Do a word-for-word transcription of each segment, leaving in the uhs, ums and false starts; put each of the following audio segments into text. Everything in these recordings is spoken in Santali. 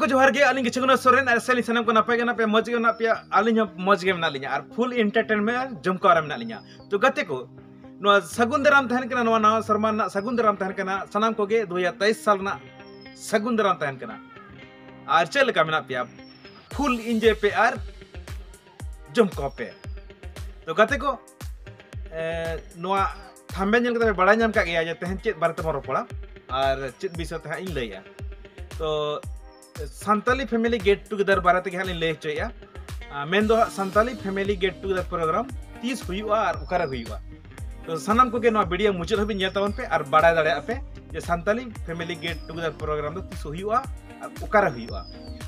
ᱡᱚᱦᱟᱨ ᱜᱮ, ᱟᱹᱞᱤᱧ ᱜᱮ ᱪᱷᱚᱜᱩᱱᱟ ᱥᱚᱨᱮᱱ᱾ ᱟᱨ ᱥᱟᱹᱞᱤᱧ ᱥᱟᱱᱟᱢ ᱠᱚ ᱱᱟᱯᱟᱭ ᱜᱮ ᱢᱮᱱᱟᱜ ᱯᱮᱭᱟ, ᱢᱚᱡᱽ ᱜᱮ ᱢᱮᱱᱟᱜ ᱯᱮᱭᱟ? ᱟᱹᱞᱤᱧ ᱦᱚᱸ ᱢᱚᱡᱽ ᱜᱮ ᱢᱮᱱᱟᱜ ᱞᱤᱧᱟ ᱟᱨ ᱯᱷᱩᱞ ᱮᱱᱴᱟᱨᱴᱮᱱᱢᱮᱱᱴ ᱟᱨ ᱡᱚᱢᱠᱟᱣ ᱨᱮ ᱢᱮᱱᱟᱜ ᱞᱤᱧᱟ᱾ ᱛᱚ ᱜᱟᱛᱮ ᱠᱚ, ᱱᱚᱣᱟ ᱥᱟᱹᱜᱩᱱ ᱫᱟᱨᱟᱢ ᱛᱟᱦᱮᱱ ᱠᱟᱱᱟ, ᱱᱚᱣᱟ ᱱᱟᱣᱟ ᱥᱮᱨᱢᱟ ᱨᱮᱱᱟᱜ ᱥᱟᱹᱜᱩᱱ ᱫᱟᱨᱟᱢ ᱛᱟᱦᱮᱱ ᱠᱟᱱᱟ᱾ ᱥᱟᱱᱟᱢ ᱠᱚᱜᱮ ᱫᱩ ᱦᱟᱡᱟᱨ ᱛᱮᱭᱤᱥ ᱥᱟᱞ ᱨᱮᱱᱟᱜ ᱥᱟᱹᱜᱩᱱ ᱫᱟᱨᱟᱢ ᱛᱟᱦᱮᱱ ᱠᱟᱱᱟ᱾ ᱟᱨ ᱪᱮᱫ ᱞᱮᱠᱟ ᱢᱮᱱᱟᱜ ᱯᱮᱭᱟ? ᱯᱷᱩᱞ ᱤᱱᱡᱚᱭ ᱯᱮ ᱟᱨ ᱡᱚᱢᱠᱟᱣ ᱯᱮ᱾ ᱛᱚ ᱜᱟᱛᱮ ᱠᱚ, ᱮ, ᱱᱚᱣᱟ ᱛᱷᱟᱢᱵᱮᱞ ᱧᱮᱞ ᱠᱟᱛᱮ ᱯᱮ ᱵᱟᱲᱟᱭ ᱧᱟᱢ ᱠᱟᱜ ᱜᱮᱭᱟ ᱡᱮ ᱛᱮᱦᱮᱧ ᱪᱮᱫ ᱵᱟᱨᱮ ᱛᱮᱵᱚᱱ ᱨᱚᱯᱚᱲᱟ ᱟᱨ ᱪᱮᱫ ᱵᱤᱥᱚᱭ ᱛᱮ ᱦᱟᱸᱜ ᱤᱧ ᱞᱟᱹᱭᱟ᱾ ᱛᱚ ᱥᱟᱱᱛᱟᱞᱤ ᱯᱷᱮᱢᱮᱞᱤ ᱜᱮᱴ ᱴᱩᱜᱮᱫᱟᱨ ᱵᱟᱨᱮ ᱛᱮᱜᱮ ᱦᱟᱸᱜ ᱞᱤᱧ ᱞᱟᱹᱭ ᱦᱚᱪᱚᱭᱮᱫᱼᱟ᱾ ᱟ, ᱢᱮᱱᱫᱚ ᱦᱟᱸᱜ ᱥᱟᱱᱛᱟᱞᱤ ᱯᱷᱮᱢᱮᱞᱤ ᱜᱮᱴ ᱴᱩᱜᱮᱫᱟᱨ ᱯᱨᱳᱜᱨᱟᱢ ᱛᱤᱥ ᱦᱩᱭᱩᱜᱼᱟ ᱟᱨ ᱚᱠᱟᱨᱮ ᱦᱩᱭᱩᱜᱼᱟ᱾ ᱛᱚ ᱥᱟᱱᱟᱢ ᱠᱚᱜᱮ ᱱᱚᱣᱟ ᱵᱷᱤᱰᱤᱭᱳ ᱢᱩᱪᱟᱹᱫ ᱦᱟᱹᱵᱤᱡ ᱧᱮᱞ ᱛᱟᱵᱚᱱ ᱯᱮ ᱟᱨ ᱵᱟᱲᱟᱭ ᱫᱟᱲᱮᱭᱟᱜᱼᱟ ᱯᱮ ᱡᱮ ᱥᱟᱱᱛᱟᱞᱤ ᱯᱷᱮᱢᱮᱞᱤ ᱜᱮᱴ ᱴᱩᱜᱮᱫᱟᱨ ᱯᱨᱳᱜᱨᱟᱢ ᱫᱚ ᱛᱤᱥ ᱦᱩᱭᱩᱜᱼᱟ ᱟᱨ ᱚᱠᱟᱨᱮ ᱦᱩᱭᱩᱜᱼᱟ᱾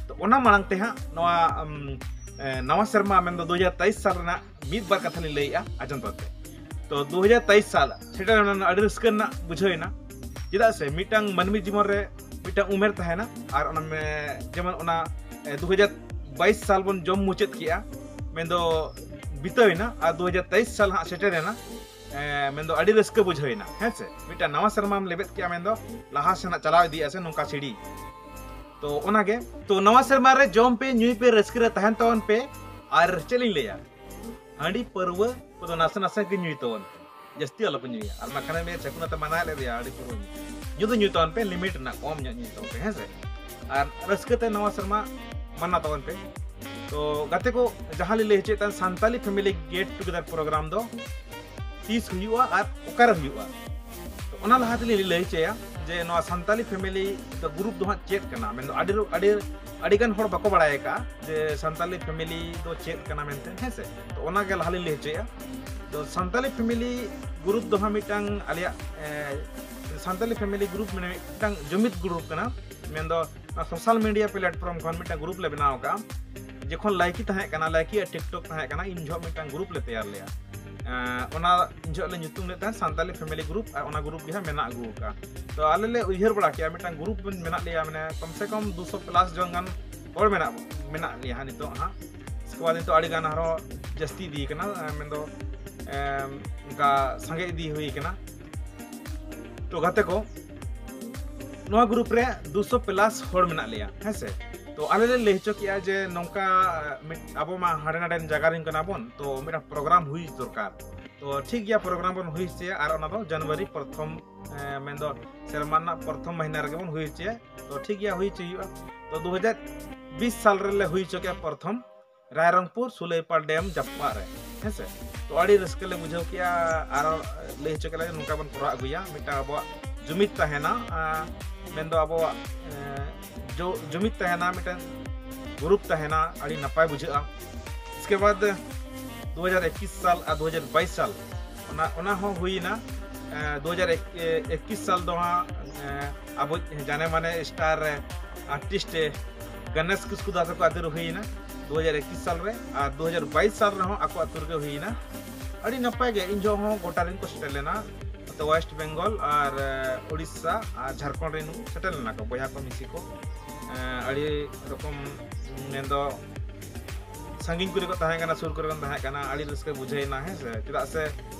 ᱛᱚ ᱚᱱᱟ ᱢᱟᱲᱟᱝ ᱛᱮ ᱦᱟᱸᱜ ᱱᱚᱣᱟ, ᱩᱢ, ᱮ, ᱱᱟᱣᱟ ᱥᱮᱨᱢᱟ, ᱢᱮᱱᱫᱚ ᱫᱩ ᱦᱟᱡᱟᱨ ᱛᱮᱭᱤᱥ ᱥᱟᱞ ᱨᱮᱱᱟᱜ ᱢᱤᱫ ᱵᱟᱨ ᱠᱟᱛᱷᱟ ᱞᱤᱧ ᱞᱟᱹᱭᱮᱫᱼᱟ, ᱟᱸᱡᱚᱢ ᱛᱟᱵᱚᱱ ᱯᱮ᱾ ᱛᱚ ᱫᱩ ᱦᱟᱡᱟᱨ ᱛᱮᱭᱤᱥ ᱥᱟᱞ ᱥᱮᱴᱮᱨ ᱮᱱᱟ, ᱟᱹᱰᱤ ᱨᱟᱹᱥᱠᱟᱹ ᱨᱮᱱᱟᱜ ᱵᱩᱡᱷᱟᱹᱣ ᱮᱱᱟ᱾ ᱪᱮᱫᱟᱜ ᱥᱮ ᱢᱤᱫᱴᱟᱝ ᱢᱟᱹᱱᱢᱤ ᱡᱤᱵᱚᱱ ᱨᱮ ᱢᱤᱫᱴᱟᱝ ᱩᱢᱮᱨ ᱛᱟᱦᱮᱱᱟ, ᱟᱨ ᱚᱱᱟ ᱢᱮ-, ᱡᱮᱢᱚᱱ ᱚᱱᱟ, ᱮ, ᱫᱩ ᱦᱟᱡᱟᱨ ᱵᱟᱭᱤᱥ ᱥᱟᱞ ᱵᱚᱱ ᱡᱚᱢ ᱢᱩᱪᱟᱹᱫ ᱠᱮᱜᱼᱟ, ᱢᱮᱱᱫᱚ ᱵᱤᱛᱟᱹᱣ ᱮᱱᱟ, ᱟᱨ ᱫᱩ ᱦᱟᱡᱟᱨ ᱛᱮᱭᱤᱥ ᱥᱟᱞ ᱦᱟᱸᱜ ᱥᱮᱴᱮᱨ ᱮᱱᱟ᱾ ᱮ, ᱢᱮᱱᱫᱚ ᱟᱹᱰᱤ ᱨᱟᱹᱥᱠᱟᱹ ᱵᱩᱡᱷᱟᱹᱣ ᱮᱱᱟ, ᱦᱮᱸ ᱥᱮ? ᱢᱤᱫᱴᱟᱝ ᱱᱟᱣᱟ ᱥᱮᱨᱢᱟᱢ ᱞᱮᱵᱮᱫ ᱠᱮᱜᱼᱟ, ᱢᱮᱱᱫᱚ ᱞᱟᱦᱟ ᱥᱮᱱᱟᱜ ᱪᱟᱞᱟᱣ ᱤᱫᱤᱜᱼᱟ ᱥᱮ ᱱᱚᱝᱠᱟ ᱥᱤᱲᱤ᱾ ᱛᱚ ᱚᱱᱟᱜᱮ, ᱛᱚ ᱱᱟᱣᱟ ᱥᱮᱨᱢᱟ ᱨᱮ ᱡᱚᱢ ᱯᱮ, ᱧᱩᱭ ᱯᱮ, ᱨᱟᱹᱥᱠᱟᱹ ᱨᱮ ᱛᱟᱦᱮᱱ ᱛᱟᱵᱚᱱ ᱯᱮ᱾ ᱟᱨ ᱪᱮᱫ ᱞᱤᱧ ᱞᱟᱹᱭᱟ, ᱦᱟᱺᱰᱤ ᱯᱟᱹᱨᱣᱟᱹ ᱠᱚᱫᱚ ᱱᱟᱥᱮ ᱱᱟᱥᱮ ᱜᱮ ᱧᱩᱭ ᱛᱟᱵᱚᱱ, ᱡᱟᱹᱥᱛᱤ ᱟᱞᱚᱯᱮ ᱧᱩᱭᱟ᱾ ᱟᱨ ᱵᱟᱠᱷᱟᱱ ᱢᱮᱱᱟ ᱪᱷᱟᱹᱠᱩᱱᱟ ᱛᱮ ᱢᱟᱱᱟ ᱞᱮᱫᱮᱭᱟ ᱦᱟᱺᱰᱤ ᱯᱟᱹᱨᱣᱟᱹ ᱧᱩ᱾ ᱧᱩ ᱫᱚ ᱧᱩᱭ ᱛᱟᱵᱚᱱ ᱯᱮ, ᱞᱤᱢᱤᱴ ᱨᱮᱱᱟᱜ, ᱠᱚᱢ ᱧᱚᱜ ᱧᱩᱭ ᱛᱟᱵᱚᱱ ᱯᱮ, ᱦᱮᱸ ᱥᱮ? ᱟᱨ ᱨᱟᱹᱥᱠᱟᱹ ᱛᱮ ᱱᱟᱣᱟ ᱥᱮᱨᱢᱟ ᱢᱟᱱᱟᱣ ᱛᱟᱵᱚᱱ ᱯᱮ᱾ ᱛᱚ ᱜᱟᱛᱮ ᱠᱚ, ᱡᱟᱦᱟᱸ ᱞᱤᱧ ᱞᱟᱹᱭ ᱦᱚᱪᱚᱭᱮᱫ ᱛᱟᱦᱮᱸᱱ, ᱥᱟᱱᱛᱟᱞᱤ ᱯᱷᱮᱢᱮᱞᱤ ᱜᱮᱴ ᱴᱩᱜᱮᱫᱟᱨ ᱯᱨᱳᱜᱨᱟᱢ ᱫᱚ ᱛᱤᱥ ᱦᱩᱭᱩᱜᱼᱟ ᱟᱨ ᱚᱠᱟᱨᱮ ᱦᱩᱭᱩᱜᱼᱟ? ᱛᱚ ᱚᱱᱟ ᱞᱟᱦᱟ ᱛᱮᱞᱤᱧ ᱞᱟᱹᱭ ᱦᱚᱪᱚᱭᱟ ᱡᱮ ᱱᱚᱣᱟ ᱥᱟᱱᱛᱟᱞᱤ ᱯᱷᱮᱢᱮᱞᱤ ᱫᱚ ᱜᱨᱩᱯ ᱫᱚ ᱦᱟᱸᱜ ᱪᱮᱫ ᱠᱟᱱᱟ, ᱢᱮᱱᱫᱚ ᱟᱹᱰᱤ ᱨᱚ-, ᱟᱹᱰᱤ, ᱟᱹᱰᱤ ᱜᱟᱱ ᱦᱚᱲ ᱵᱟᱠᱚ ᱵᱟᱲᱟᱭ ᱟᱠᱟᱫᱼᱟ ᱡᱮ ᱥᱟᱱᱛᱟᱞᱤ ᱯᱷᱮᱢᱮᱞᱤ ᱫᱚ ᱪᱮᱫ ᱠᱟᱱᱟ ᱢᱮᱱᱛᱮ, ᱦᱮᱸ ᱥᱮ? ᱛᱚ ᱚᱱᱟᱜᱮ ᱞᱟᱦᱟ ᱞᱤᱧ ᱞᱟᱹᱭ ᱦᱚᱪᱚᱭᱟ᱾ ᱛᱚ ᱥᱟᱱᱛᱟᱞᱤ ᱯᱷᱮᱢᱮᱞᱤ ᱜᱨᱩᱯ ᱫᱚ ᱦᱟᱸᱜ ᱢᱤᱫᱴᱟᱝ ᱟᱞᱮᱭᱟᱜ, ᱮ, ᱥᱟᱱᱛᱟᱞᱤ ᱯᱷᱮᱢᱮᱞᱤ ᱜᱨᱩᱯ ᱢᱟᱱᱮ ᱢᱤᱫᱴᱟᱝ ᱡᱩᱢᱤᱫ ᱜᱨᱩᱯ ᱠᱟᱱᱟ, ᱢᱮᱱᱫᱚ ᱚᱱᱟ ᱥᱳᱥᱟᱞ ᱢᱤᱰᱤᱭᱟ ᱯᱞᱟᱴᱯᱷᱚᱨᱢ ᱠᱷᱚᱱ ᱢᱤᱫᱴᱟᱝ ᱜᱨᱩᱯ ᱞᱮ ᱵᱮᱱᱟᱣ ᱟᱠᱟᱫᱼᱟ᱾ ᱡᱚᱠᱷᱚᱱ ᱞᱟᱭᱠᱤ ᱛᱟᱦᱮᱸ ᱠᱟᱱᱟ, ᱞᱟᱭᱠᱤ ᱟᱨ ᱴᱤᱠᱴᱚᱠ ᱛᱟᱦᱮᱸ ᱠᱟᱱᱟ, ᱤᱱ ᱡᱚᱦᱚᱜ ᱢᱤᱫᱴᱟᱝ ᱜᱨᱩᱯ ᱞᱮ ᱛᱮᱭᱟᱨ ᱞᱮᱜᱼᱟ᱾ ᱮᱸ, ᱚᱱᱟ ᱤᱱ ᱡᱚᱦᱚᱜ ᱞᱮ ᱧᱩᱛᱩᱢ ᱞᱮᱫ ᱛᱟᱦᱮᱸᱫ ᱥᱟᱱᱛᱟᱞᱤ ᱯᱷᱮᱢᱮᱞᱤ ᱜᱨᱩᱯ, ᱟᱨ ᱚᱱᱟ ᱜᱨᱩᱯ ᱜᱮ ᱦᱟᱸᱜ ᱢᱮᱱᱟᱜ ᱟᱹᱜᱩ ᱟᱠᱟᱫᱼᱟ᱾ ᱛᱚ ᱟᱞᱮ ᱞᱮ ᱩᱭᱦᱟᱹᱨ ᱵᱟᱲᱟ ᱠᱮᱜᱼᱟ, ᱢᱤᱫᱴᱟᱝ ᱜᱨᱩᱯ ᱢᱮᱱᱟᱜ ᱞᱮᱭᱟ, ᱢᱟᱱᱮ ᱠᱚᱢ ᱥᱮ ᱠᱚᱢ ᱫᱩᱥᱚ ᱯᱞᱟᱥ ᱡᱚᱱ ᱜᱟᱱ ᱦᱚᱲ ᱢᱮᱱᱟᱜ, ᱢᱮᱱᱟᱜ ᱞᱮᱭᱟ ᱦᱟᱸᱜ ᱱᱤᱛᱚᱜ ᱦᱟᱸᱜ᱾ ᱤᱥᱠᱮ ᱵᱟᱫᱽ ᱱᱤᱛᱚᱜ ᱟᱹᱰᱤ ᱜᱟᱱ ᱟᱨᱦᱚᱸ ᱡᱟᱹᱥᱛᱤ ᱤᱫᱤ ᱠᱟᱱᱟ, ᱮᱸ, ᱢᱮᱱᱫᱚ, ᱮᱸ, ᱚᱱᱠᱟ ᱥᱟᱸᱜᱮ ᱤᱫᱤ ᱦᱩᱭ ᱠᱟᱱᱟ᱾ ᱛᱚ ᱜᱟᱛᱮ ᱠᱚ, ᱱᱚᱣᱟ ᱜᱨᱩᱯ ᱨᱮ ᱫᱩᱥᱚ ᱯᱞᱟᱥ ᱦᱚᱲ ᱢᱮᱱᱟᱜ ᱞᱮᱭᱟ, ᱦᱮᱸ ᱥᱮ᱾ ᱛᱚ ᱟᱞᱮ ᱞᱮ ᱞᱟᱹᱭ ᱦᱚᱪᱚ ᱠᱮᱜᱼᱟ ᱡᱮ ᱱᱚᱝᱠᱟ, ᱢᱤᱫ, ᱟᱵᱚ ᱢᱟ ᱦᱟᱸᱰᱮ ᱱᱟᱰᱮᱱ ᱡᱟᱭᱜᱟ ᱨᱮᱱ ᱠᱟᱱᱟ ᱵᱚᱱ, ᱛᱚ ᱢᱤᱫᱴᱟᱝ ᱯᱨᱳᱜᱨᱟᱢ ᱦᱩᱭ ᱫᱚᱨᱠᱟᱨ᱾ ᱛᱚ ᱴᱷᱤᱠ ᱜᱮᱭᱟ, ᱯᱨᱳᱜᱨᱟᱢ ᱵᱚᱱ ᱦᱩᱭ ᱦᱚᱪᱚᱭᱟ, ᱟᱨ ᱚᱱᱟ ᱫᱚ ᱡᱟᱱᱩᱣᱟᱨᱤ ᱯᱨᱚᱛᱷᱚᱢ, ᱮ, ᱢᱮᱱᱫᱚ ᱥᱮᱨᱢᱟ ᱨᱮᱱᱟᱜ ᱯᱨᱚᱛᱷᱚᱢ ᱢᱟᱹᱦᱱᱟᱹ ᱨᱮᱜᱮ ᱵᱚᱱ ᱦᱩᱭ ᱦᱚᱪᱚᱭᱟ᱾ ᱛᱚ ᱴᱷᱤᱠ ᱜᱮᱭᱟ, ᱦᱩᱭ ᱦᱚᱪᱚᱭ ᱦᱩᱭᱩᱜᱼᱟ᱾ ᱛᱚ ᱫᱩ ᱦᱟᱡᱟᱨ ᱵᱤᱥ ᱥᱟᱞ ᱨᱮᱞᱮ ᱦᱩᱭ ᱦᱚᱪᱚ ᱠᱮᱜᱼᱟ ᱯᱨᱚᱛᱷᱚᱢ ᱨᱟᱭᱨᱚᱝᱯᱩᱨ ᱥᱩᱞᱟᱹᱭᱯᱟᱲ ᱰᱮᱢ ᱡᱟᱯᱟᱜ ᱨᱮ, ᱦᱮᱸ ᱥᱮ᱾ ᱛᱚ ᱟᱹᱰᱤ ᱨᱟᱹᱥᱠᱟᱹ ᱞᱮ ᱵᱩᱡᱷᱟᱹᱣ ᱠᱮᱜᱼᱟ, ᱟᱨ ᱞᱟᱹᱭ ᱦᱚᱪᱚ ᱠᱮᱫ ᱞᱮ ᱱᱚᱝᱠᱟ ᱵᱚᱱ ᱠᱚᱨᱟᱣ ᱟᱹᱜᱩᱭᱟ, ᱢᱤᱫᱴᱟᱝ ᱟᱵᱚᱣᱟᱜ ᱡᱩᱢᱤᱫ ᱛᱟᱦᱮᱱᱟ, ᱟ, ᱢᱮᱱᱫᱚ ᱟᱵᱚᱣᱟᱜ, ᱮ, ᱡᱚ-, ᱡᱩᱢᱤᱫ ᱛᱟᱦᱮᱱᱟ, ᱢᱤᱫᱴᱟᱝ ᱜᱨᱩᱯ ᱛᱟᱦᱮᱱᱟ, ᱟᱹᱰᱤ ᱱᱟᱯᱟᱭ ᱵᱩᱡᱷᱟᱹᱜᱼᱟ᱾ ᱤᱥᱠᱮ ᱵᱟᱫ ᱫᱩ ᱦᱟᱡᱟᱨ ᱮᱠᱤᱥ ᱥᱟᱞ ᱟᱨ ᱫᱩ ᱦᱟᱡᱟᱨ ᱵᱟᱭᱤᱥ ᱥᱟᱞ, ᱚᱱᱟ, ᱚᱱᱟ ᱦᱚᱸ ᱦᱩᱭᱮᱱᱟ᱾ ᱮ, ᱫᱩ ᱦᱟᱡᱟᱨ ᱮᱠᱤᱥ ᱥᱟᱞ ᱫᱚ ᱦᱟᱸᱜ, ᱮ, ᱟᱵᱚ ᱡᱟᱱᱮ ᱢᱟᱱᱮ ᱥᱴᱟᱨ ᱟᱨᱴᱤᱥᱴ ᱜᱚᱱᱮᱥ ᱠᱤᱥᱠᱩ ᱫᱟ ᱛᱟᱠᱚ ᱟᱹᱛᱩ ᱨᱮ ᱦᱩᱭᱮᱱᱟ ᱫᱩ ᱦᱟᱡᱟᱨ ᱮᱠᱤᱥ ᱥᱟᱞ ᱨᱮ, ᱟᱨ ᱫᱩ ᱦᱟᱡᱟᱨ ᱵᱟᱭᱤᱥ ᱥᱟᱞ ᱨᱮᱦᱚᱸ ᱟᱠᱚ ᱟᱹᱛᱩ ᱨᱮᱜᱮ ᱦᱩᱭᱮᱱᱟ᱾ ᱟᱹᱰᱤ ᱱᱟᱯᱟᱭ ᱜᱮ, ᱤᱧ ᱡᱚᱦᱚᱜ ᱦᱚᱸ ᱜᱚᱴᱟ ᱨᱮᱱ ᱠᱚ ᱥᱮᱴᱮᱨ ᱞᱮᱱᱟ, ᱱᱚᱛᱮ ᱳᱭᱮᱥᱴ ᱵᱮᱝᱜᱚᱞ ᱟᱨ, ᱮ, ᱩᱲᱤᱥᱥᱟ ᱟᱨ ᱡᱷᱟᱲᱠᱷᱚᱸᱰ ᱨᱮᱱ ᱥᱮᱴᱮᱨ ᱞᱮᱱᱟ ᱠᱚ, ᱵᱚᱭᱦᱟ ᱠᱚ ᱢᱤᱥᱤ ᱠᱚ᱾ ᱮ, ᱟᱹᱰᱤ ᱨᱚᱠᱚᱢ ᱢᱮᱱᱫᱚ ᱥᱟᱺᱜᱤᱧ ᱠᱚᱨᱮ ᱠᱚ ᱛᱟᱦᱮᱸ ᱠᱟᱱᱟ, ᱥᱩᱨ ᱠᱚᱨᱮ ᱠᱚ ᱛᱟᱦᱮᱸ ᱠᱟᱱᱟ, ᱟᱹᱰᱤ ᱨᱟᱹᱥᱠᱟᱹ ᱵᱩᱡᱷᱟᱹᱣ ᱮᱱᱟ, ᱦᱮᱸ ᱥᱮ᱾ ᱪᱮᱫᱟᱜ ᱥᱮ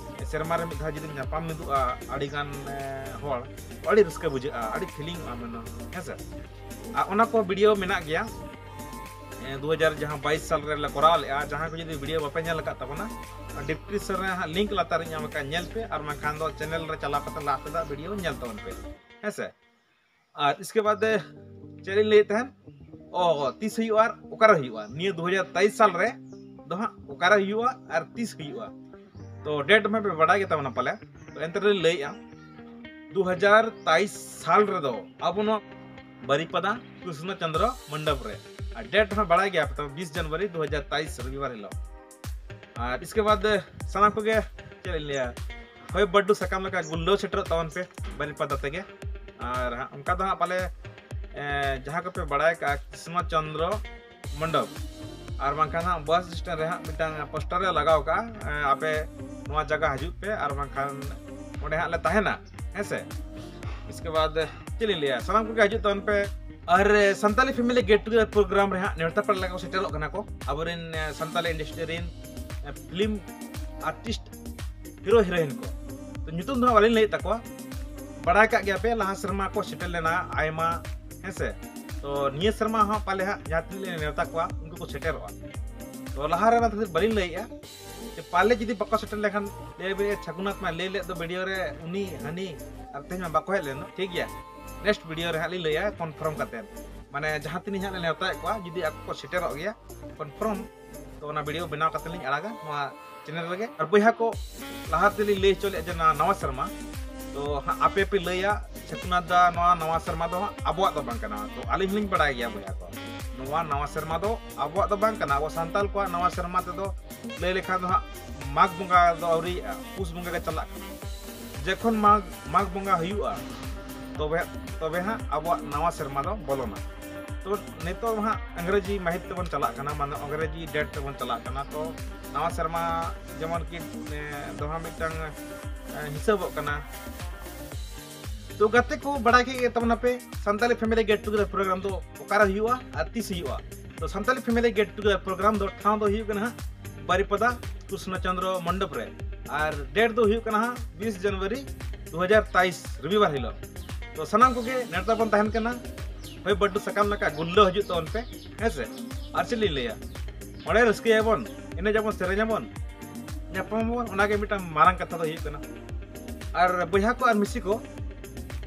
ᱥᱮᱨᱢᱟ ᱨᱮ ᱢᱤᱫ ᱫᱷᱟᱣ ᱡᱩᱫᱤᱢ ᱧᱟᱯᱟᱢ ᱢᱤᱫᱚᱜᱼᱟ ᱟᱹᱰᱤ ᱜᱟᱱ, ᱮ, ᱦᱚᱲ, ᱟᱹᱰᱤ ᱨᱟᱹᱥᱠᱟᱹ ᱵᱩᱡᱷᱟᱹᱜᱼᱟ, ᱟᱹᱰᱤ ᱯᱷᱤᱞᱤᱝᱚᱜᱼᱟ ᱢᱮᱱᱫᱚ, ᱦᱮᱸ ᱥᱮ᱾ ᱟᱨ ᱚᱱᱟ ᱠᱚ ᱵᱷᱤᱰᱤᱭᱳ ᱢᱮᱱᱟᱜ ᱜᱮᱭᱟ, ᱮ, ᱫᱩ ᱦᱟᱡᱟᱨ ᱡᱟᱦᱟᱸ ᱵᱟᱭᱤᱥ ᱥᱟᱞ ᱨᱮᱞᱮ ᱠᱚᱨᱟᱣ ᱞᱮᱜᱼᱟ᱾ ᱡᱟᱦᱟᱸ ᱠᱚ ᱡᱩᱫᱤ ᱵᱷᱤᱰᱤᱭᱳ ᱵᱟᱯᱮ ᱧᱮᱞ ᱟᱠᱟᱫ ᱛᱟᱵᱚᱱᱟ, ᱰᱤᱥᱠᱨᱤᱯᱥᱚᱱ ᱨᱮ ᱦᱟᱸᱜ ᱞᱤᱝᱠ ᱞᱟᱛᱟᱨ ᱨᱤᱧ ᱮᱢ ᱟᱠᱟᱫ, ᱧᱮᱞ ᱯᱮ, ᱟᱨ ᱵᱟᱝᱠᱷᱟᱱ ᱫᱚ ᱪᱮᱱᱮᱞ ᱨᱮ ᱪᱟᱞᱟᱣ ᱠᱟᱛᱮ ᱞᱟᱦᱟ ᱛᱮᱱᱟᱜ ᱵᱷᱤᱰᱤᱭᱳ ᱧᱮᱞ ᱛᱟᱵᱚᱱ ᱯᱮ, ᱦᱮᱸ ᱥᱮ᱾ ᱟᱨ ᱤᱥᱠᱮ ᱵᱟᱫ ᱪᱮᱫ ᱤᱧ ᱞᱟᱹᱭᱮᱫ ᱛᱟᱦᱮᱸᱱ, ᱚ, ᱛᱤᱥ ᱦᱩᱭᱩᱜᱼᱟ ᱟᱨ ᱚᱠᱟᱨᱮ ᱦᱩᱭᱩᱜᱼᱟ? ᱱᱤᱭᱟᱹ ᱫᱩ ᱦᱟᱡᱟᱨ ᱛᱮᱭᱤᱥ ᱥᱟᱞ ᱨᱮ ᱫᱚ ᱦᱟᱸᱜ ᱚᱠᱟᱨᱮ ᱦᱩᱭᱩᱜᱼᱟ ᱟᱨ ᱛᱤᱥ ᱦᱩᱭᱩᱜᱼᱟ? ᱛᱚ ᱰᱮᱴ ᱢᱟ ᱯᱮ ᱵᱟᱰᱟᱭ ᱜᱮ ᱛᱟᱵᱚᱱᱟ ᱯᱟᱞᱮ, ᱛᱚ ᱮᱱᱛᱮ ᱨᱮᱞᱤᱧ ᱞᱟᱹᱭᱮᱫᱼᱟ, ᱫᱩ ᱦᱟᱡᱟᱨ ᱛᱮᱭᱤᱥ ᱥᱟᱞ ᱨᱮᱫᱚ ᱟᱵᱚ ᱱᱚᱣᱟ ᱵᱟᱨᱤᱯᱟᱫᱟ ᱠᱨᱤᱥᱱᱚ ᱪᱚᱸᱫᱽᱨᱚ ᱢᱚᱱᱰᱚᱯ ᱨᱮ, ᱟᱨ ᱰᱮᱴ ᱦᱚᱸ ᱵᱟᱲᱟᱭ ᱜᱮᱭᱟ ᱯᱮ ᱛᱚ, ᱵᱤᱥ ᱡᱟᱱᱩᱣᱟᱨᱤ ᱫᱩ ᱦᱟᱡᱟᱨ ᱛᱮᱭᱤᱥ ᱨᱚᱵᱤᱵᱟᱨ ᱦᱤᱞᱳᱜ᱾ ᱟᱨ ᱤᱥᱠᱮ ᱵᱟᱫ ᱥᱟᱱᱟᱢ ᱠᱚᱜᱮ ᱪᱮᱫ ᱤᱧ ᱞᱟᱹᱭᱟ, ᱦᱚᱭ ᱵᱟᱹᱨᱰᱩ ᱥᱟᱠᱟᱢ ᱞᱮᱠᱟ ᱜᱩᱞᱟᱹᱣ ᱥᱮᱴᱮᱨᱚᱜ ᱛᱟᱵᱚᱱ ᱯᱮ ᱵᱟᱨᱤᱯᱟᱫᱟ ᱛᱮᱜᱮ᱾ ᱟᱨ ᱦᱟᱸᱜ ᱚᱱᱠᱟ ᱫᱚ ᱦᱟᱸᱜ ᱯᱟᱞᱮ, ᱮ, ᱡᱟᱦᱟᱸ ᱠᱚᱯᱮ ᱵᱟᱲᱟᱭ ᱠᱟᱜᱼᱟ ᱠᱨᱤᱥᱱᱚ ᱪᱚᱸᱫᱽᱨᱚ ᱢᱚᱱᱰᱚᱯ, ᱟᱨ ᱵᱟᱝᱠᱷᱟᱱ ᱦᱟᱸᱜ ᱵᱟᱥ ᱥᱴᱮᱱᱰ ᱨᱮ ᱦᱟᱸᱜ ᱢᱤᱫᱴᱟᱝ ᱯᱳᱥᱴᱟᱨ ᱞᱮ ᱞᱟᱜᱟᱣ ᱠᱟᱜᱼᱟ, ᱮ, ᱟᱯᱮ ᱱᱚᱣᱟ ᱡᱟᱭᱜᱟ ᱦᱤᱡᱩᱜ ᱯᱮ, ᱟᱨ ᱵᱟᱝᱠᱷᱟᱱ ᱚᱸᱰᱮ ᱦᱟᱸᱜ ᱞᱮ ᱛᱟᱦᱮᱱᱟ, ᱦᱮᱸ ᱥᱮ᱾ ᱤᱥᱠᱮ ᱵᱟᱫ ᱪᱮᱫ ᱞᱤᱧ ᱞᱟᱹᱭᱟ, ᱥᱟᱱᱟᱢ ᱠᱚᱜᱮ ᱦᱤᱡᱩᱜ ᱛᱟᱵᱚᱱ ᱯᱮ᱾ ᱟᱨ ᱥᱟᱱᱛᱟᱞᱤ ᱯᱷᱮᱢᱤᱞᱤ ᱜᱮᱴ ᱴᱩᱜᱮᱫᱟᱨ ᱯᱨᱳᱜᱨᱟᱢ ᱨᱮ ᱦᱟᱸᱜ ᱱᱮᱣᱛᱟ ᱯᱮᱲᱟ ᱞᱮᱠᱟ ᱠᱚ ᱥᱮᱴᱮᱨᱚᱜ ᱠᱟᱱᱟ ᱠᱚ ᱟᱵᱚᱨᱮᱱ, ᱮ, ᱥᱟᱱᱛᱟᱞᱤ ᱤᱱᱰᱟᱥᱴᱨᱤ ᱨᱮᱱ, ᱮ, ᱯᱷᱤᱞᱢ ᱟᱨᱴᱤᱥᱴ, ᱦᱤᱨᱳ ᱦᱤᱨᱳᱭᱤᱱ ᱠᱚ᱾ ᱛᱚ ᱧᱩᱛᱩᱢ ᱫᱚ ᱦᱟᱸᱜ ᱵᱟᱹᱞᱤᱧ ᱞᱟᱹᱭᱮᱫ ᱛᱟᱠᱚᱣᱟ, ᱵᱟᱲᱟᱭ ᱠᱟᱜ ᱜᱮᱭᱟ ᱯᱮ, ᱞᱟᱦᱟ ᱥᱮᱨᱢᱟ ᱠᱚ ᱥᱮᱴᱮᱨ ᱞᱮᱱᱟ ᱟᱭᱢᱟ, ᱦᱮᱸ ᱥᱮ? ᱛᱚ ᱱᱤᱭᱟᱹ ᱥᱮᱨᱢᱟ ᱦᱚᱸ ᱯᱟᱞᱮ ᱦᱟᱸᱜ ᱡᱟᱦᱟᱸ ᱛᱤᱱᱟᱹᱜ ᱞᱮ ᱱᱮᱣᱛᱟ ᱠᱚᱣᱟ, ᱩᱱᱠᱩ ᱠᱚ ᱥᱮᱴᱮᱨᱚᱜᱼᱟ᱾ ᱛᱚ ᱞᱟᱦᱟ ᱨᱮ ᱚᱱᱟ ᱠᱷᱟᱹᱛᱤᱨ ᱵᱟᱹᱞᱤᱧ ᱞᱟᱹᱭᱮᱜᱼᱟ ᱡᱮ ᱯᱟᱞᱮ ᱡᱩᱫᱤ ᱵᱟᱠᱚ ᱥᱮᱴᱮᱨ ᱞᱮᱠᱷᱟᱱ ᱞᱟᱹᱭ ᱵᱤᱱ, "ᱮ, ᱪᱷᱟᱹᱜᱩᱱᱟᱛᱷ ᱢᱟ ᱞᱟᱹᱭ ᱞᱮᱫ ᱫᱚ ᱵᱷᱤᱰᱤᱭᱳ ᱨᱮ ᱩᱱᱤ ᱦᱟᱹᱱᱤ, ᱟᱨ ᱛᱮᱦᱮᱧ ᱢᱟ ᱵᱟᱠᱚ ᱦᱮᱡ ᱞᱮᱱ ᱫᱚ᱾" ᱴᱷᱤᱠ ᱜᱮᱭᱟ, ᱱᱮᱠᱥᱴ ᱵᱷᱤᱰᱤᱭᱳ ᱨᱮ ᱦᱟᱸᱜ ᱞᱤᱧ ᱞᱟᱹᱭᱟ ᱠᱚᱱᱯᱷᱟᱨᱢ ᱠᱟᱛᱮᱫ, ᱢᱟᱱᱮ ᱡᱟᱦᱟᱸ ᱛᱤᱱᱟᱹᱜ ᱦᱟᱸᱜ ᱞᱮ ᱱᱮᱣᱛᱟᱭᱮᱫ ᱠᱚᱣᱟ, ᱡᱩᱫᱤ ᱟᱠᱚ ᱠᱚ ᱥᱮᱴᱮᱨᱚᱜ ᱜᱮᱭᱟ ᱠᱚᱱᱯᱷᱟᱨᱢ, ᱛᱚ ᱚᱱᱟ ᱵᱷᱤᱰᱤᱭᱳ ᱵᱮᱱᱟᱣ ᱠᱟᱛᱮ ᱞᱤᱧ ᱟᱲᱟᱜᱟ ᱱᱚᱣᱟ ᱪᱮᱱᱮᱞ ᱨᱮᱜᱮ᱾ ᱟᱨ ᱵᱚᱭᱦᱟ ᱠᱚ, ᱞᱟᱦᱟ ᱛᱮᱞᱤᱧ ᱞᱟᱹᱭ ᱦᱚᱪᱚ ᱞᱮᱫᱼᱟ ᱡᱮ ᱱᱚᱣᱟ ᱱᱟᱣᱟ ᱥᱮᱨᱢᱟ, ᱛᱚ ᱦᱟᱸᱜ ᱟᱯᱮ ᱯᱮ ᱞᱟᱹᱭᱟ, ᱪᱷᱟᱹᱜᱩᱱᱟᱛᱷ ᱫᱟ, ᱱᱚᱣᱟ ᱱᱟᱣᱟ ᱥᱮᱨᱢᱟ ᱫᱚ ᱦᱟᱸᱜ ᱟᱵᱚᱣᱟᱜ ᱫᱚ ᱵᱟᱝ ᱠᱟᱱᱟ᱾ ᱛᱚ ᱟᱹᱞᱤᱧ ᱦᱚᱸᱞᱤᱧ ᱵᱟᱲᱟᱭ ᱜᱮᱭᱟ ᱵᱚᱭᱦᱟ ᱠᱚ, ᱱᱚᱣᱟ ᱱᱟᱣᱟ ᱥᱮᱨᱢᱟ ᱫᱚ ᱟᱵᱚᱣᱟᱜ ᱫᱚ ᱵᱟᱝ ᱠᱟᱱᱟ᱾ ᱟᱵᱚ ᱥᱟᱱᱛᱟᱲ ᱠᱚᱣᱟᱜ ᱱᱟᱣᱟ ᱥᱮᱨᱢᱟ ᱛᱮᱫᱚ ᱞᱟᱹᱭ ᱞᱮᱠᱷᱟᱱ ᱫᱚ ᱦᱟᱸᱜ ᱢᱟᱜᱽ ᱵᱚᱸᱜᱟ ᱫᱚ ᱟᱹᱣᱨᱤᱭᱟᱜᱼᱟ, ᱯᱩᱥ ᱵᱚᱸᱜᱟ ᱜᱮ ᱪᱟᱞᱟᱜ ᱠᱟᱱᱟ᱾ ᱡᱚᱠᱷᱚᱱ ᱢᱟᱜᱽ, ᱢᱟᱜᱽ ᱵᱚᱸᱜᱟ ᱦᱩᱭᱩᱜᱼᱟ, ᱛᱚᱵᱮ, ᱛᱚᱵᱮ ᱦᱟᱸᱜ ᱟᱵᱚᱣᱟᱜ ᱱᱟᱣᱟ ᱥᱮᱨᱢᱟ ᱫᱚ ᱵᱚᱞᱚᱱᱟ᱾ ᱛᱚ ᱱᱤᱛᱚᱜ ᱦᱟᱸᱜ ᱤᱝᱨᱮᱡᱤ ᱢᱟᱹᱦᱤᱛ ᱛᱮᱵᱚᱱ ᱪᱟᱞᱟᱜ ᱠᱟᱱᱟ, ᱢᱟᱱᱮ ᱤᱝᱨᱮᱡᱤ ᱰᱮᱴ ᱛᱮᱵᱚᱱ ᱪᱟᱞᱟᱜ ᱠᱟᱱᱟ᱾ ᱛᱚ ᱱᱟᱣᱟ ᱥᱮᱨᱢᱟ ᱡᱮᱢᱚᱱ ᱠᱤ, ᱮ, ᱫᱚ ᱦᱟᱸᱜ ᱢᱤᱫᱴᱟᱝ, ᱮ, ᱦᱤᱥᱟᱹᱵᱚᱜ ᱠᱟᱱᱟ᱾ ᱛᱚ ᱜᱟᱛᱮ ᱠᱚ, ᱵᱟᱲᱟᱭ ᱠᱮᱫ ᱜᱮ ᱛᱟᱵᱚᱱᱟᱯᱮ ᱥᱟᱱᱛᱟᱞᱤ ᱯᱷᱮᱢᱤᱞᱤ ᱜᱮᱴ ᱴᱩᱜᱮᱫᱟᱨ ᱯᱨᱳᱜᱨᱟᱢ ᱫᱚ ᱚᱠᱟᱨᱮ ᱦᱩᱭᱩᱜᱼᱟ ᱟᱨ ᱛᱤᱥ ᱦᱩᱭᱩᱜᱼᱟ᱾ ᱛᱚ ᱥᱟᱱᱛᱟᱞᱤ ᱯᱷᱮᱢᱤᱞᱤ ᱜᱮᱴ ᱴᱩᱜᱮᱫᱟᱨ ᱯᱨᱳᱜᱨᱟᱢ ᱫᱚ ᱴᱷᱟᱶ ᱫᱚ ᱦᱩᱭᱩᱜ ᱠᱟᱱᱟ ᱦᱟᱸᱜ ᱵᱟᱨᱤᱯᱟᱫᱟ, ᱠᱨᱤᱥᱱᱚ ᱪᱚᱸᱫᱽᱨᱚ ᱢᱚᱱᱰᱚᱯ ᱨᱮ᱾ ᱟᱨ ᱰᱮᱴ ᱫᱚ ᱦᱩᱭᱩᱜ ᱠᱟᱱᱟ ᱦᱟᱸᱜ ᱵᱤᱥ ᱡᱟᱱᱩᱣᱟᱨᱤ ᱫᱩ ᱦᱟᱡᱟᱨ ᱛᱮᱭᱤᱥ, ᱨᱚᱵᱤᱵᱟᱨ ᱦᱤᱞᱳᱜ᱾ ᱛᱚ ᱥᱟᱱᱟᱢ ᱠᱚᱜᱮ ᱱᱮᱣᱛᱟ ᱵᱚᱱ ᱛᱟᱦᱮᱱ ᱠᱟᱱᱟ᱾ ᱦᱳᱭ, ᱵᱟᱹᱰᱩ ᱥᱟᱠᱟᱢ ᱞᱮᱠᱟ ᱜᱩᱞᱞᱟᱹ ᱦᱤᱡᱩᱜ ᱛᱟᱵᱚᱱ ᱯᱮ, ᱦᱮᱸ ᱥᱮ? ᱟᱨ ᱪᱮᱫ ᱞᱤᱧ ᱞᱟᱹᱭᱟ, ᱚᱸᱰᱮ ᱨᱟᱹᱥᱠᱟᱹᱭᱟᱵᱚᱱ, ᱮᱱᱮᱡ ᱟᱵᱚᱱ, ᱥᱮᱨᱮᱧ ᱟᱵᱚᱱ, ᱧᱟᱯᱟᱢ ᱟᱵᱚᱱ, ᱚᱱᱟᱜᱮ ᱢᱤᱫᱴᱟᱝ ᱢᱟᱨᱟᱝ ᱠᱟᱛᱷᱟ ᱫᱚ ᱦᱩᱭᱩᱜ ᱠᱟᱱᱟ᱾ ᱟᱨ ᱵᱚᱭᱦᱟ ᱠᱚ ᱟᱨ ᱢᱤᱥᱤ ᱠᱚ,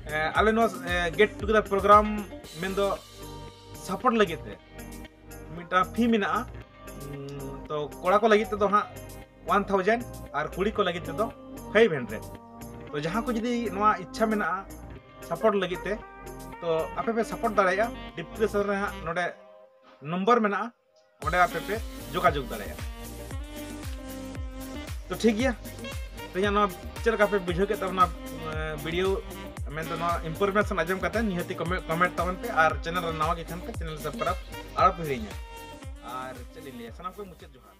ᱮ, ᱟᱞᱮ ᱱᱚᱣᱟ, ᱮ, ᱜᱮᱴ ᱴᱩᱜᱮᱫᱟᱨ ᱯᱨᱳᱜᱨᱟᱢ ᱢᱮᱱᱫᱚ ᱥᱟᱯᱳᱨᱴ ᱞᱟᱹᱜᱤᱫ ᱛᱮ ᱢᱤᱫᱴᱟᱝ ᱯᱷᱤ ᱢᱮᱱᱟᱜᱼᱟ᱾ ᱩᱸ, ᱛᱚ ᱠᱚᱲᱟ ᱠᱚ ᱞᱟᱹᱜᱤᱫ ᱛᱮᱫᱚ ᱦᱟᱸᱜ ᱳᱣᱟᱱ ᱛᱷᱟᱣᱡᱮᱱᱰ ᱟᱨ ᱠᱩᱲᱤ ᱠᱚ ᱞᱟᱹᱜᱤᱫ ᱛᱮᱫᱚ ᱯᱷᱟᱭᱤᱵᱷ ᱦᱟᱱᱰᱨᱮᱰ᱾ ᱛᱚ ᱡᱟᱦᱟᱸ ᱠᱚ ᱡᱩᱫᱤ ᱱᱚᱣᱟ ᱤᱪᱪᱷᱟ ᱢᱮᱱᱟᱜᱼᱟ ᱥᱟᱯᱳᱨᱴ ᱞᱟᱹᱜᱤᱫ ᱛᱮ, ᱛᱚ ᱟᱯᱮ ᱯᱮ ᱥᱟᱯᱳᱨᱴ ᱫᱟᱲᱮᱭᱟᱜᱼᱟ᱾ ᱰᱤᱥᱠᱨᱤᱯᱥᱚᱱ ᱨᱮ ᱦᱟᱸᱜ ᱱᱚᱰᱮ ᱱᱚᱢᱵᱚᱨ ᱢᱮᱱᱟᱜᱼᱟ, ᱚᱸᱰᱮ ᱟᱯᱮ ᱯᱮ ᱡᱳᱜᱟᱡᱳᱜᱽ ᱫᱟᱲᱮᱭᱟᱜᱼᱟ᱾ ᱛᱚ ᱴᱷᱤᱠ ᱜᱮᱭᱟ, ᱛᱮᱦᱮᱧᱟᱜ ᱱᱚᱣᱟ ᱪᱮᱫ ᱞᱮᱠᱟ ᱯᱮ ᱵᱩᱡᱷᱟᱹᱣ ᱠᱮᱫ ᱛᱟᱵᱚᱱᱟ, ᱮᱸ, ᱵᱷᱤᱰᱤᱭᱳ ᱢᱮᱱᱫᱚ ᱱᱚᱣᱟ ᱤᱱᱯᱷᱚᱨᱢᱮᱥᱚᱱ ᱟᱸᱡᱚᱢ ᱠᱟᱛᱮ ᱱᱤᱦᱟᱹᱛᱤ ᱠᱚᱢᱮ-, ᱠᱚᱢᱮᱱᱴ ᱛᱟᱵᱚᱱ ᱯᱮ, ᱟᱨ ᱪᱮᱱᱮᱞ ᱨᱮ ᱱᱟᱣᱟ ᱜᱮ ᱠᱷᱟᱱ ᱯᱮ ᱪᱮᱱᱮᱞ ᱥᱟᱵᱥᱠᱨᱟᱭᱤᱵ ᱟᱞᱚ ᱯᱮ ᱦᱤᱲᱤᱧᱟ᱾ ᱟᱨ ᱪᱮᱫ ᱞᱤᱧ ᱞᱟᱹᱭᱟ, ᱥᱟᱱᱟᱢ ᱠᱚ ᱢᱩᱪᱟᱹᱫ ᱡᱚᱦᱟᱨ᱾